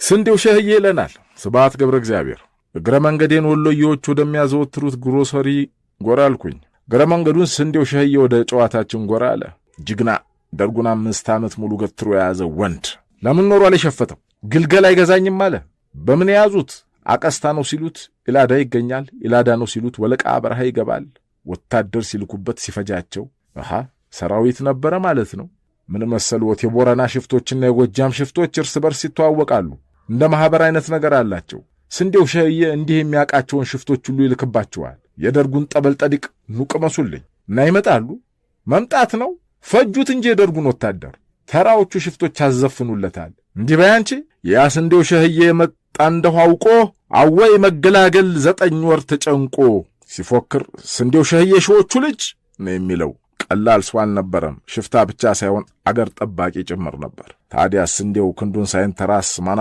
ስንዴው ሸህዬ ይለናል ስብሐት ገብረ እግዚአብሔር። እግረ መንገዴን ወሎዬዎች ወደሚያዘወትሩት ግሮሰሪ ጎራ አልኩኝ። እግረ መንገዱን ስንዴው ሸህዬ ወደ ጨዋታችን ጎራ አለ። ጅግና ደርጉን 5 ዓመት ሙሉ ገትሮ የያዘ ወንድ ለምን ኖሯል የሸፈተው? ግልገል አይገዛኝም አለ። በምን የያዙት? አቀስታ ነው ሲሉት ኢላዳ ይገኛል፣ ኢላዳ ነው ሲሉት ወለቃ በረሃ ይገባል። ወታደር ሲልኩበት ሲፈጃቸው፣ አሃ ሰራዊት ነበረ ማለት ነው። ምን መሰልዎት፣ የቦረና ሽፍቶችና የጎጃም ሽፍቶች እርስ በርስ ይተዋወቃሉ። እንደ ማኅበር አይነት ነገር አላቸው። ስንዴው ሸህዬ እንዲህ የሚያውቃቸውን ሽፍቶች ሁሉ ይልክባቸዋል። የደርጉን ጠበል ጠዲቅ ኑ ቅመሱልኝ እና ይመጣሉ። መምጣት ነው፣ ፈጁት እንጂ የደርጉን ወታደር ተራዎቹ ሽፍቶች አዘፍኑለታል። እንዲህ በይ አንቺ፣ ያ ስንዴው ሸህዬ የመጣ እንደሁ አውቆ አወይ መገላገል 9 ወር ተጨንቆ ሲፎክር ስንዴው ሸህዬ ሺዎቹ ልጅ ነው የሚለው። ቀላል ሰው አልነበረም። ሽፍታ ብቻ ሳይሆን አገር ጠባቂ ጭምር ነበር። ታዲያ ስንዴው ክንዱን ሳይንተራስ ማን